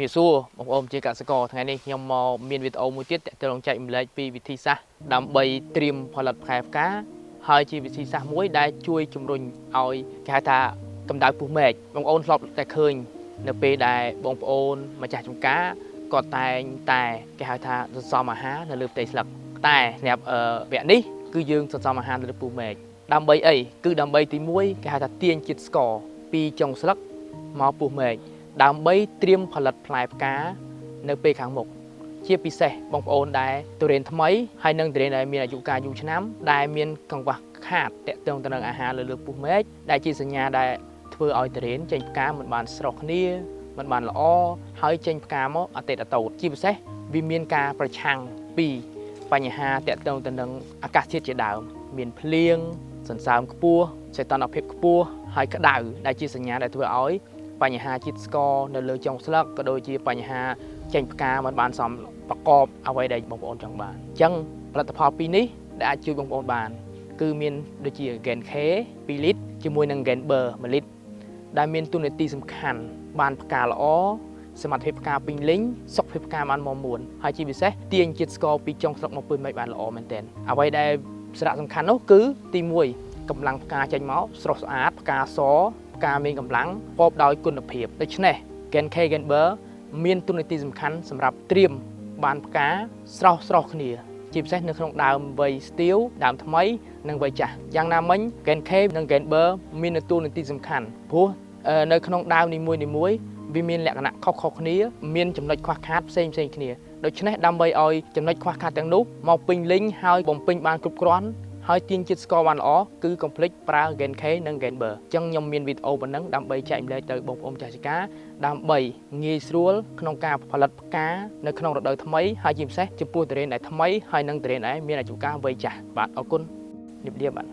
ជំរាបសួរបងប្អូនជាកសិករថ្ងៃនេះខ្ញុំមកមានវីដេអូមួយទៀតទាក់ទងចែករំលែកពីវិធីសាស្ត្រដើម្បីត្រៀមផលិតផ្លែផ្កាហើយជាវិធីសាស្ត្រមួយដែលជួយជំរុញឲ្យគេហៅថាកម្ដៅពុះមែកបងប្អូនធ្លាប់តែឃើញនៅពេលដែលបងប្អូនម្ចាស់ចំការគាត់តែងតែគេហៅថាសន្សំអាហារនៅលើផ្ទៃស្លឹកតែសម្រាប់វគ្គនេះគឺយើងសន្សំអាហារនៅលើពុះមែកដើម្បីអីគឺដើម្បីទី1គេហៅថាទាញជាតិស្ករពីចុងស្លឹកមកពុះមែក ដើម្បីត្រៀមផលិតផ្លែផ្កានៅពេលខាងមុខជាពិសេសបងប្អូនដែលទុរេនថ្មីហើយនិងទុរេនដែលមានអាយុកាលយូរឆ្នាំដែលមានកង្វះខាតតាក់ទងទៅនឹងអាហារលើលើពុះមែកដែលជាសញ្ញាដែលធ្វើឲ្យទុរេនចេញផ្កាមិនបានស្រស់គ្នាមិនបានល្អហើយចេញផ្កាមកអតិតអតូតជាពិសេសវាមានការប្រឆាំងពីបញ្ហាតាក់ទងទៅនឹងអាកាសធាតុជាដើមមានភ្លៀងសន្សើមខ្ពស់សីតុណ្ហភាពខ្ពស់ហើយក្តៅដែលជាសញ្ញាដែលធ្វើឲ្យ បញ្ហាជាតិស្ករនៅលើចុងស្លឹកក៏ដូចជាបញ្ហាចេញផ្កាមិនបានសមប្រកបអ្វីដែលបងប្អូនចង់បានអញ្ចឹងផលិតផលពីរនេះដែលអាចជួយបងប្អូនបាន គឺមានដូចជា Gen K 2លីត្រជាមួយនឹង Gen Ber 1លីត្រដែលមានតួនាទីសំខាន់បានផ្កាល្អសមត្ថភាពផ្កាពេញលេញសុខភាពផ្កាបានមាំមួនហើយជាពិសេសទាញជាតិស្ករពីចុងស្លឹកមកពុយមិនបានល្អមែនទែនអ្វីដែលសារៈសំខាន់នោះគឺទី1កម្លាំងផ្កាចេញមកស្រស់ស្អាតផ្កាសផ្កាមានកម្លាំងប្រកបដោយគុណភាពដូច្នេះ Gen K Gen Ber មានតួនាទីសំខាន់សម្រាប់ត្រៀមបានផ្កាស្រស់ស្រស់គ្នា ជាពិសេសនៅក្នុងដើមវ័យស្ទាវដើមថ្មីនិងវ័យចាស់យ៉ាងណាមិញ Gen K និង Gen Ber មានតួនាទីសំខាន់ព្រោះនៅក្នុងដើមនីមួយៗវាមានលក្ខណៈខុសៗគ្នាមានចំណុចខ្វះខាតផ្សេងផ្សេងគ្នាដូច្នេះដើម្បីឲ្យចំណុចខ្វះខាតទាំងនោះមកពេញលេញហើយបំពេញបានគ្រប់គ្រាន់ហើយទាញជាតិស្ករបានល្អគឺកុំភ្លេចប្រើ Gen K និង Gen Ber អញ្ចឹងខ្ញុំមានវីដេអូប៉ុណ្ណឹងដើម្បីចែករំលែកទៅបងប្អូនម្ចាស់ចម្ការដើម្បីងាយស្រួលក្នុងការផលិតផ្កានៅក្នុងរដូវថ្មីហើយជាពិសេសចំពោះទុរេនដែលថ្មីហើយនិងទុរេនដែលមានអាយុកាលវ័យចាស់បាទអរគុណជម្រាបលាបាទ។